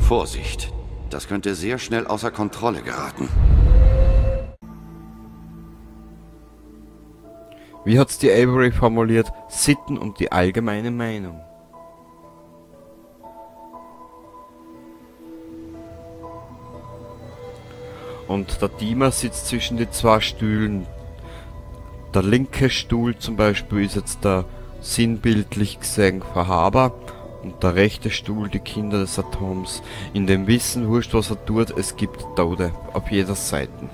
Vorsicht, das könnte sehr schnell außer Kontrolle geraten. Wie hat's die Avery formuliert? Sitten und die allgemeine Meinung. Und der Dima sitzt zwischen den zwei Stühlen. Der linke Stuhl zum Beispiel ist jetzt der sinnbildlich gesehen Verhaber und der rechte Stuhl die Kinder des Atoms. In dem Wissen, wurscht was er tut, es gibt Tode auf jeder Seite.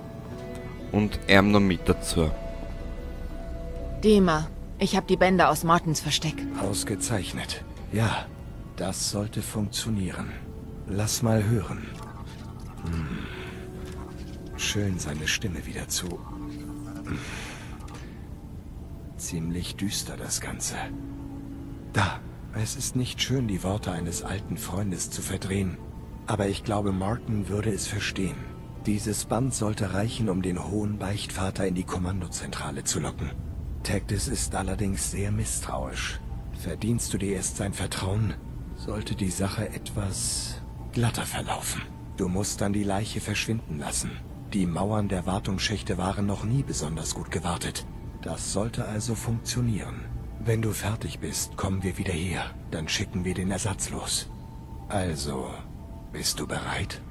Und er noch mit dazu. Dima, ich habe die Bänder aus Martins Versteck. Ausgezeichnet. Ja, das sollte funktionieren. Lass mal hören. Schön, seine Stimme wieder zu... Ziemlich düster das Ganze. Da, es ist nicht schön, die Worte eines alten Freundes zu verdrehen. Aber ich glaube, Martin würde es verstehen. Dieses Band sollte reichen, um den hohen Beichtvater in die Kommandozentrale zu locken. Tectus ist allerdings sehr misstrauisch. Verdienst du dir erst sein Vertrauen, sollte die Sache etwas glatter verlaufen. Du musst dann die Leiche verschwinden lassen. Die Mauern der Wartungsschächte waren noch nie besonders gut gewartet. Das sollte also funktionieren. Wenn du fertig bist, kommen wir wieder her. Dann schicken wir den Ersatz los. Also, bist du bereit?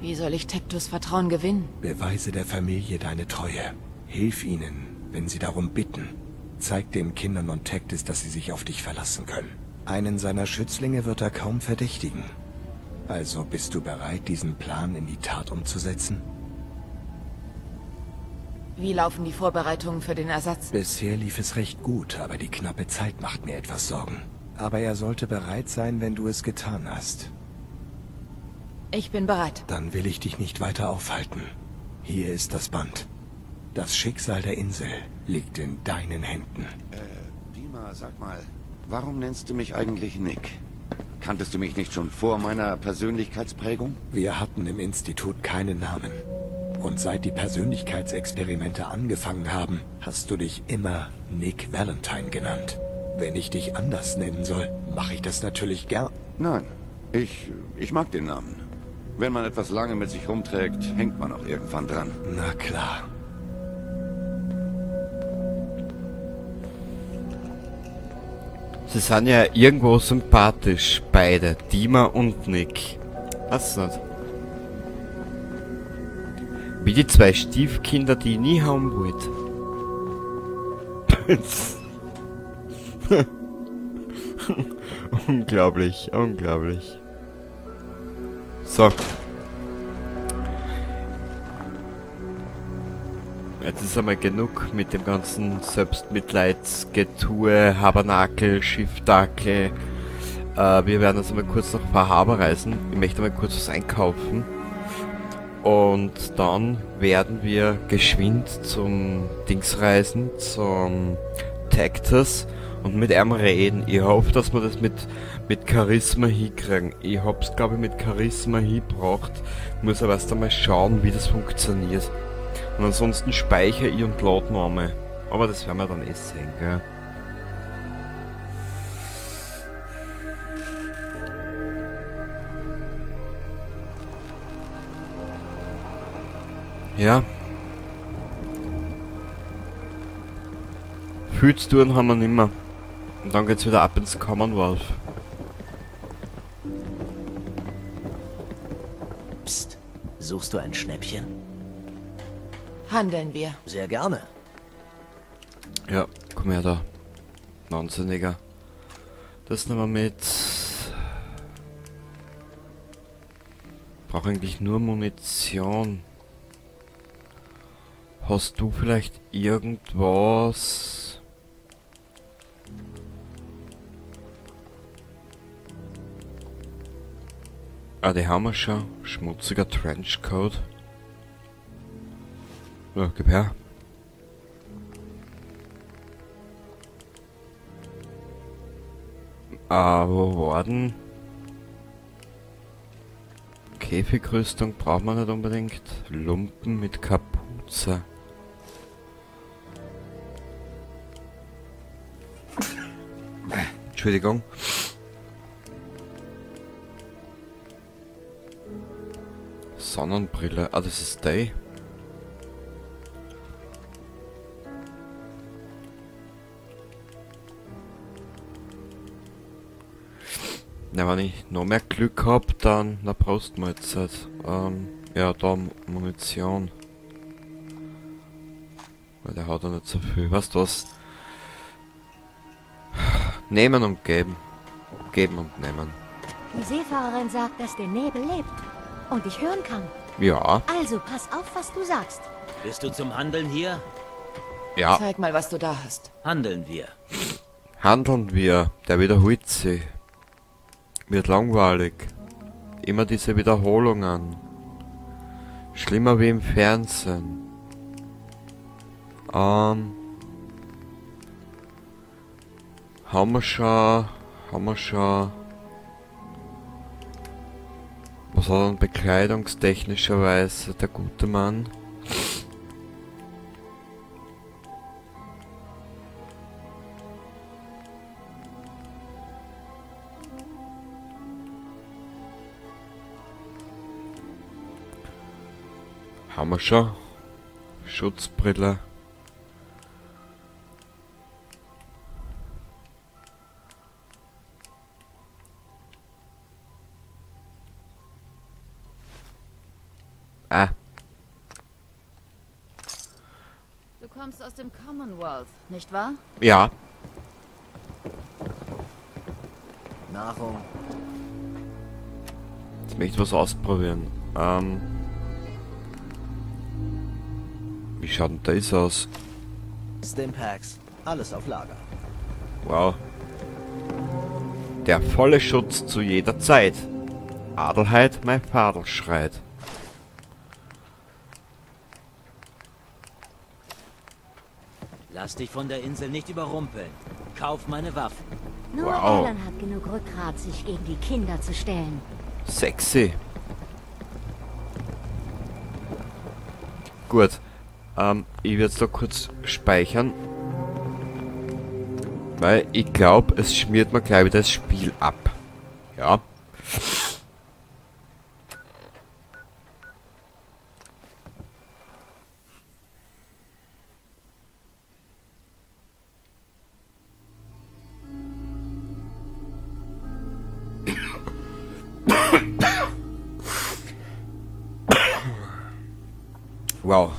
Wie soll ich Tectus Vertrauen gewinnen? Beweise der Familie deine Treue. Hilf ihnen, wenn sie darum bitten. Zeig den Kindern und Tectus, dass sie sich auf dich verlassen können. Einen seiner Schützlinge wird er kaum verdächtigen. Also bist du bereit, diesen Plan in die Tat umzusetzen? Wie laufen die Vorbereitungen für den Ersatz? Bisher lief es recht gut, aber die knappe Zeit macht mir etwas Sorgen. Aber er sollte bereit sein, wenn du es getan hast. Ich bin bereit. Dann will ich dich nicht weiter aufhalten. Hier ist das Band. Das Schicksal der Insel liegt in deinen Händen. Dima, sag mal, warum nennst du mich eigentlich Nick? Kanntest du mich nicht schon vor meiner Persönlichkeitsprägung? Wir hatten im Institut keinen Namen. Und seit die Persönlichkeitsexperimente angefangen haben, hast du dich immer Nick Valentine genannt. Wenn ich dich anders nennen soll, mache ich das natürlich gern. Nein, ich mag den Namen. Wenn man etwas lange mit sich rumträgt, hängt man auch irgendwann dran. Na klar. Sie sind ja irgendwo sympathisch, beide, Dima und Nick. Was nicht? Wie die zwei Stiefkinder, die ich nie haben wollte. Unglaublich, unglaublich. So. Jetzt ist einmal genug mit dem ganzen Selbstmitleidsgetue, Habernakel, Schifftakel. Wir werden jetzt einmal kurz nach Far Harbor reisen. Ich möchte einmal kurz was einkaufen. Und dann werden wir geschwind zum Dings reisen, zum Tectus und mit ihm reden. Ich hoffe, dass wir das mit Charisma hinkriegen. Ich hab's, glaub ich, mit Charisma hingebracht. Ich muss aber erst einmal schauen, wie das funktioniert. Und ansonsten speichere ich und lade noch einmal. Aber das werden wir dann eh sehen, gell? Ja. Viel zu tun haben wir nimmer. Und dann geht's wieder ab ins Commonwealth. Psst, suchst du ein Schnäppchen? Handeln wir. Sehr gerne. Ja, komm her da. 19er. Das nehmen wir mit. Brauch eigentlich nur Munition. Hast du vielleicht irgendwas? Ah, die haben wir schon. Schmutziger Trenchcoat. Ja, gib her. Ah, wo war denn? Käfigrüstung braucht man nicht unbedingt. Lumpen mit Kapuze. Entschuldigung. Sonnenbrille. Ah, das ist die. Na, wenn ich noch mehr Glück hab, dann... Na, brauchst du mal jetzt halt. Ja, da Munition. Weil der hat ja nicht so viel. Weißt du was? Nehmen und geben. Geben und nehmen. Die Seefahrerin sagt, dass der Nebel lebt. Und ich hören kann. Ja. Also pass auf, was du sagst. Bist du zum Handeln hier? Ja. Zeig mal, was du da hast. Handeln wir. Handeln wir. Der wiederholt sich. Wird langweilig. Immer diese Wiederholungen. Schlimmer wie im Fernsehen. Haben wir schon. Was hat denn bekleidungstechnischerweise der gute Mann? Haben wir schon. Schutzbrille. Ah. Du kommst aus dem Commonwealth, nicht wahr? Ja. Nahrung. Jetzt möchte ich was ausprobieren. Wie schaut denn das aus? Stimpacks. Alles auf Lager. Wow. Der volle Schutz zu jeder Zeit. Adelheid, mein Vater schreit. Lass dich von der Insel nicht überrumpeln. Kauf meine Waffen. Nur wow. Alan hat genug Rückgrat, sich gegen die Kinder zu stellen. Sexy. Gut. Ich werde es da kurz speichern. Weil ich glaube, es schmiert mir gleich wieder das Spiel ab. Ja. Wow.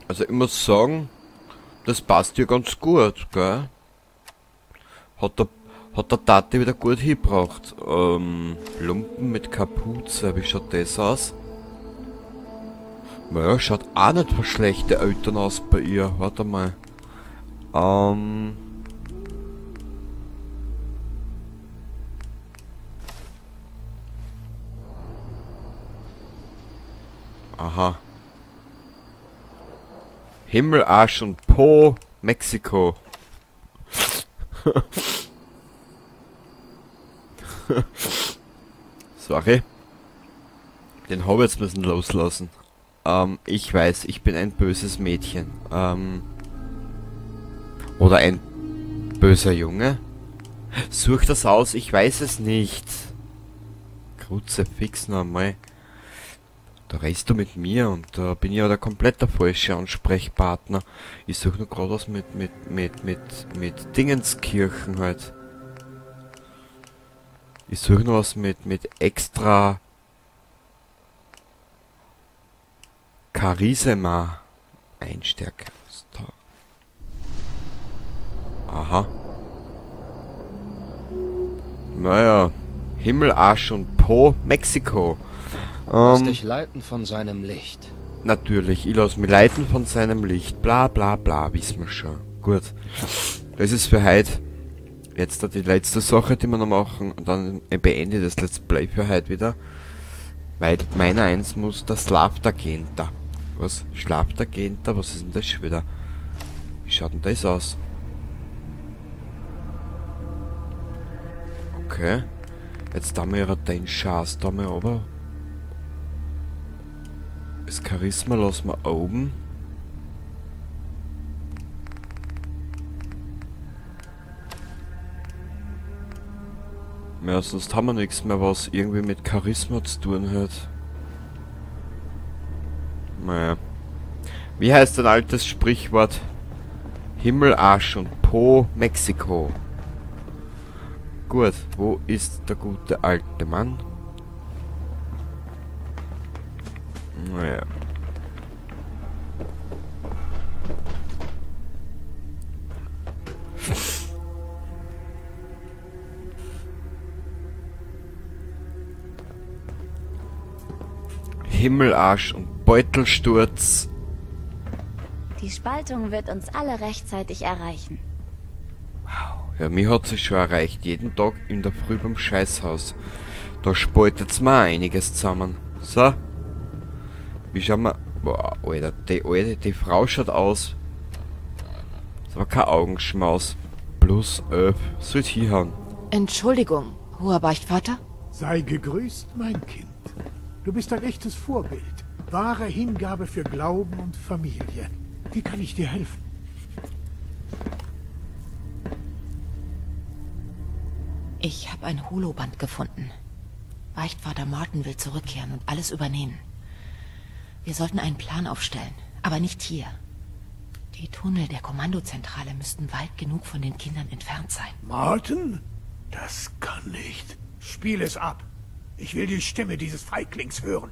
Also ich muss sagen, das passt hier ganz gut, gell? Hat der Tati wieder gut hingebracht. Lumpen mit Kapuze, wie schaut das aus? Naja, schaut auch nicht für schlechte Eltern aus bei ihr. Warte mal. Aha. Himmel, Arsch und Po, Mexiko. Sorry. Den hab ich jetzt müssen loslassen. Ich weiß, ich bin ein böses Mädchen. Oder ein böser Junge? Such das aus, ich weiß es nicht. Kruzifix noch einmal. Da redest du mit mir und da bin ich ja der komplett der falsche Ansprechpartner. Ich suche nur gerade was mit Dingenskirchen halt. Ich suche noch was mit extra Charisma. Einstärke. Aha. Naja. Himmel, Arsch und Po, Mexiko. Lass dich leiten von seinem Licht. Natürlich, ich lass mich leiten von seinem Licht. Bla bla bla, wissen wir schon. Gut. Das ist für heute jetzt die letzte Sache, die wir noch machen. Und dann beende ich das Let's Play für heute wieder. Weil meiner eins muss der Schlafdagenter. Was? Schlafdagenter? Was ist denn das schon wieder? Wie schaut denn das aus? Okay. Jetzt da wir den Schatz da mal runter. Das Charisma lassen wir oben. Ja, sonst haben wir nichts mehr, was irgendwie mit Charisma zu tun hat. Naja. Wie heißt ein altes Sprichwort? Himmel, Arsch und Po, Mexiko. Gut, wo ist der gute alte Mann? Naja. Himmel, Arsch und Beutelsturz. Die Spaltung wird uns alle rechtzeitig erreichen. Wow. Ja, mir hat sie schon erreicht. Jeden Tag in der Früh beim Scheißhaus. Da spaltet's mir einiges zusammen. So. Wie schauen wir... Boah, Alter, die Frau schaut aus. Das war kein Augenschmaus. Plus 11. Soll ich hinhauen? Entschuldigung, hoher Beichtvater? Sei gegrüßt, mein Kind. Du bist ein echtes Vorbild. Wahre Hingabe für Glauben und Familie. Wie kann ich dir helfen? Ich habe ein Holoband gefunden. Beichtvater Martin will zurückkehren und alles übernehmen. Wir sollten einen Plan aufstellen, aber nicht hier. Die Tunnel der Kommandozentrale müssten weit genug von den Kindern entfernt sein. Martin? Das kann nicht. Spiel es ab. Ich will die Stimme dieses Feiglings hören.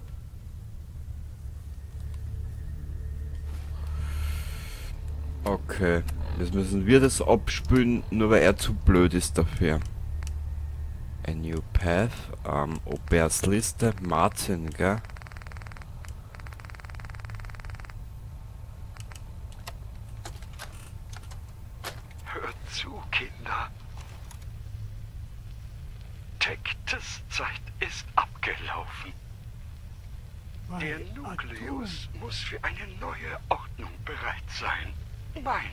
Okay, jetzt müssen wir das abspülen, nur weil er zu blöd ist dafür. A New Path, Oberst Liste, Martin, gell? Hört zu, Kinder. Tektes Zeit ist abgelaufen. Der Nukleus muss für eine neue Ordnung bereit sein. Meine.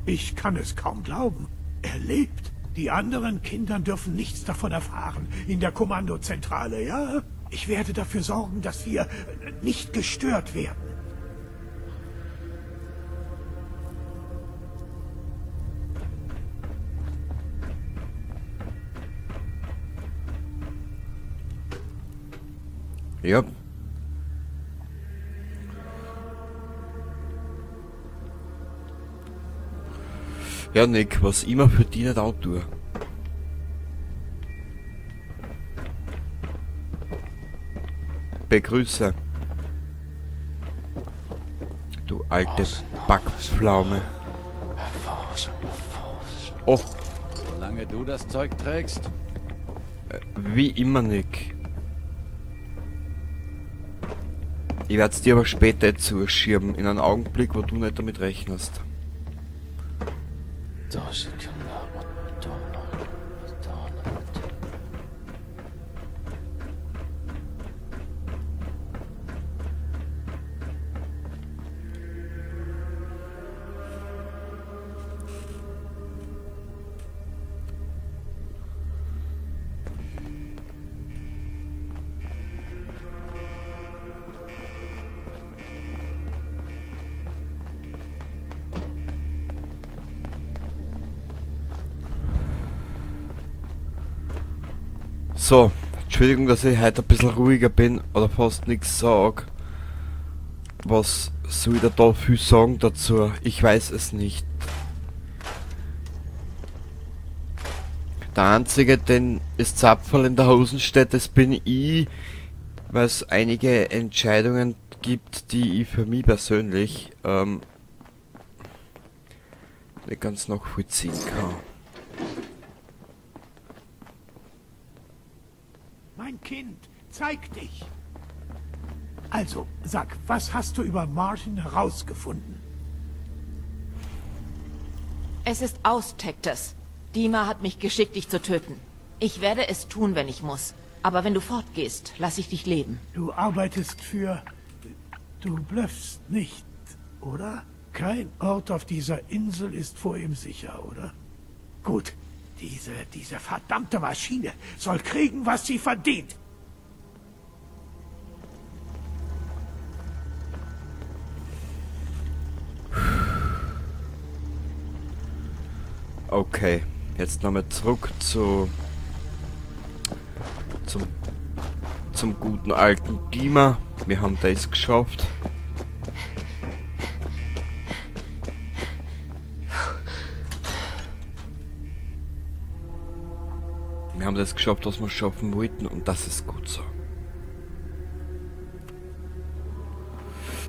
Ich kann es kaum glauben. Er lebt. Die anderen Kinder dürfen nichts davon erfahren. In der Kommandozentrale, ja? Ich werde dafür sorgen, dass wir nicht gestört werden. Ja. Ja, Nick, was immer für die nicht auch tue. Begrüße. Du alte Backpflaume. Oh. Solange du das Zeug trägst. Wie immer, Nick. Ich werde es dir aber später zuschieben, in einem Augenblick, wo du nicht damit rechnest. So, Entschuldigung, dass ich heute ein bisschen ruhiger bin oder fast nichts sage. Was soll ich da viel sagen dazu? Ich weiß es nicht. Der Einzige, den es Zapferl in der Hosen steht, das bin ich, weil es einige Entscheidungen gibt, die ich für mich persönlich nicht ganz nachvollziehen kann. Mein Kind, zeig dich! Also, sag, was hast du über Martin herausgefunden? Es ist aus, Tectus. Dima hat mich geschickt, dich zu töten. Ich werde es tun, wenn ich muss. Aber wenn du fortgehst, lass ich dich leben. Du arbeitest für... Du bluffst nicht, oder? Kein Ort auf dieser Insel ist vor ihm sicher, oder? Gut. Diese verdammte Maschine soll kriegen, was sie verdient. Okay. Jetzt nochmal zurück zu zum guten alten Dima. Wir haben das geschafft. Wir haben das geschafft, was wir schaffen wollten, und das ist gut so.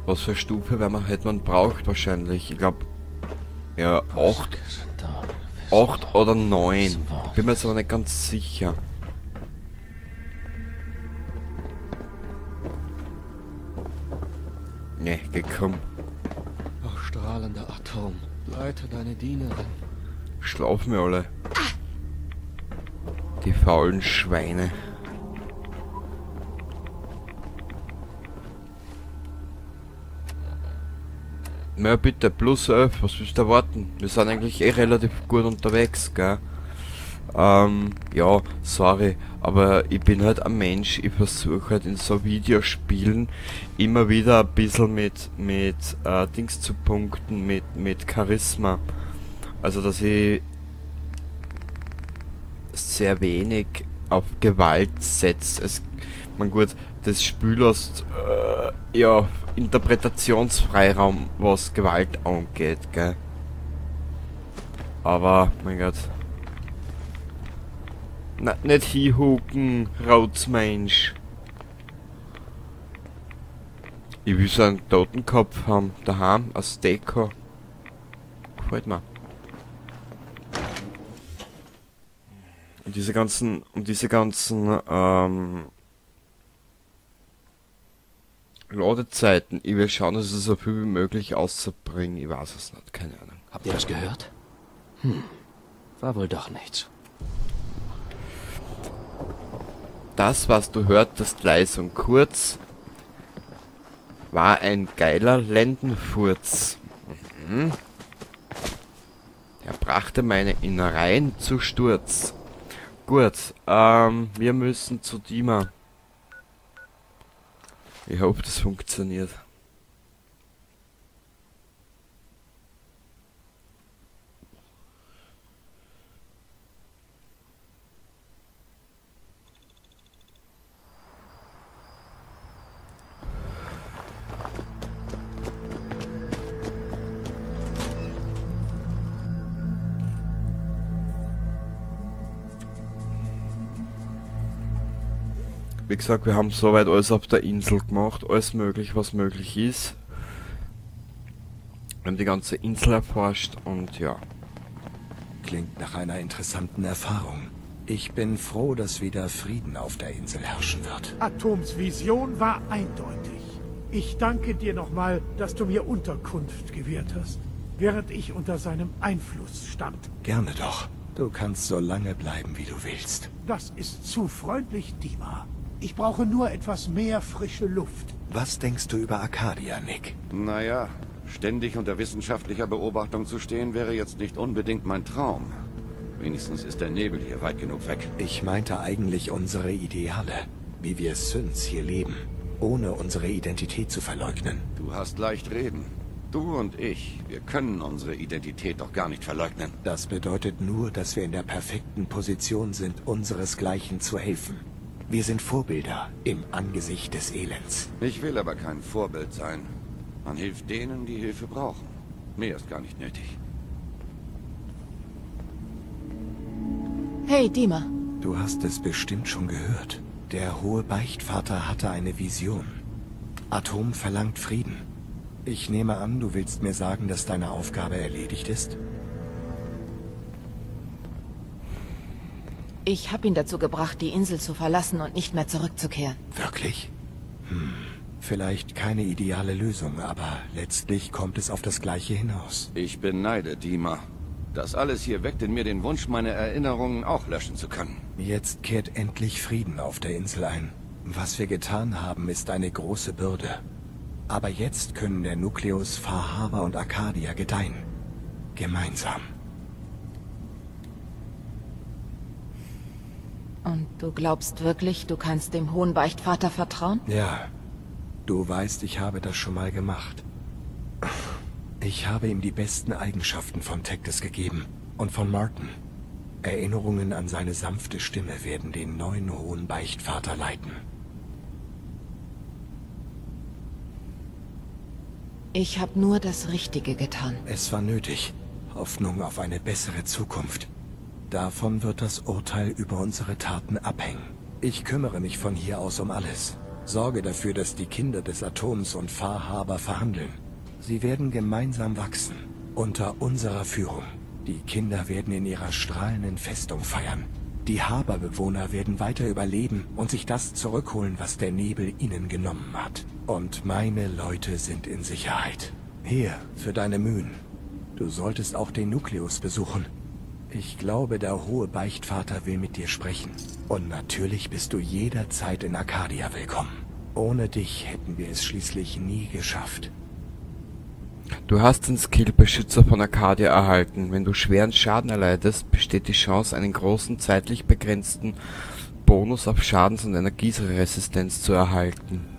Was für Stufe wenn man hätte man braucht wahrscheinlich. Ich glaube, ja, 8 oder 9. Ich bin mir jetzt aber nicht ganz sicher. Ne, gekommen. Ach, strahlender Atom, leite deine Dienerin. Schlafen wir alle. Die faulen Schweine. Na bitte, plus 11, was willst du erwarten? Wir sind eigentlich eh relativ gut unterwegs, gell? Ja, sorry, aber ich bin halt ein Mensch, ich versuche halt in so Videospielen immer wieder ein bisschen mit Dings zu punkten, mit Charisma. Also, dass ich sehr wenig auf Gewalt setze. Man gut, das Spiel lässt, ja, Interpretationsfreiraum, was Gewalt angeht, gell? Aber, mein Gott. Na, nicht hinhucken, Rautsmensch. Ich will so einen Totenkopf haben, daheim, als Deko. Gefällt mir. Und diese ganzen, Ladezeiten, ich will schauen, dass ich so viel wie möglich auszubringen. Ich weiß es nicht, keine Ahnung. Habt ihr das gehört? Hm, war wohl doch nichts. Das, was du hörtest, leise und kurz, war ein geiler Lendenfurz. Mhm. Er brachte meine Innereien zu Sturz. Gut, wir müssen zu Dima. Ich hoffe, das funktioniert. Wie gesagt, wir haben soweit alles auf der Insel gemacht, alles möglich, was möglich ist. Wir haben die ganze Insel erforscht und ja. Klingt nach einer interessanten Erfahrung. Ich bin froh, dass wieder Frieden auf der Insel herrschen wird. Atoms Vision war eindeutig. Ich danke dir nochmal, dass du mir Unterkunft gewährt hast, während ich unter seinem Einfluss stand. Gerne doch. Du kannst so lange bleiben, wie du willst. Das ist zu freundlich, Dima. Ich brauche nur etwas mehr frische Luft. Was denkst du über Arcadia, Nick? Naja, ständig unter wissenschaftlicher Beobachtung zu stehen, wäre jetzt nicht unbedingt mein Traum. Wenigstens ist der Nebel hier weit genug weg. Ich meinte eigentlich unsere Ideale, wie wir Synths hier leben, ohne unsere Identität zu verleugnen. Du hast leicht reden. Du und ich, wir können unsere Identität doch gar nicht verleugnen. Das bedeutet nur, dass wir in der perfekten Position sind, unseresgleichen zu helfen. Wir sind Vorbilder im Angesicht des Elends. Ich will aber kein Vorbild sein. Man hilft denen, die Hilfe brauchen. Mehr ist gar nicht nötig. Hey, Dima. Du hast es bestimmt schon gehört. Der hohe Beichtvater hatte eine Vision. Atom verlangt Frieden. Ich nehme an, du willst mir sagen, dass deine Aufgabe erledigt ist? Ich habe ihn dazu gebracht, die Insel zu verlassen und nicht mehr zurückzukehren. Wirklich? Hm. Vielleicht keine ideale Lösung, aber letztlich kommt es auf das Gleiche hinaus. Ich beneide Dima. Das alles hier weckt in mir den Wunsch, meine Erinnerungen auch löschen zu können. Jetzt kehrt endlich Frieden auf der Insel ein. Was wir getan haben, ist eine große Bürde. Aber jetzt können der Nukleus, Far Harbor und Arcadia gedeihen. Gemeinsam. Und du glaubst wirklich, du kannst dem hohen Beichtvater vertrauen? Ja. Du weißt, ich habe das schon mal gemacht. Ich habe ihm die besten Eigenschaften von Tectus gegeben und von Martin. Erinnerungen an seine sanfte Stimme werden den neuen Hohen Beichtvater leiten. Ich habe nur das Richtige getan. Es war nötig. Hoffnung auf eine bessere Zukunft. Davon wird das Urteil über unsere Taten abhängen. Ich kümmere mich von hier aus um alles. Sorge dafür, dass die Kinder des Atoms und Far Harbor verhandeln. Sie werden gemeinsam wachsen. Unter unserer Führung. Die Kinder werden in ihrer strahlenden Festung feiern. Die Harbor-Bewohner werden weiter überleben und sich das zurückholen, was der Nebel ihnen genommen hat. Und meine Leute sind in Sicherheit. Hier, für deine Mühen. Du solltest auch den Nukleus besuchen. Ich glaube, der hohe Beichtvater will mit dir sprechen. Und natürlich bist du jederzeit in Arcadia willkommen. Ohne dich hätten wir es schließlich nie geschafft. Du hast den Skill Beschützer von Arcadia erhalten. Wenn du schweren Schaden erleidest, besteht die Chance, einen großen, zeitlich begrenzten Bonus auf Schadens- und Energieresistenz zu erhalten.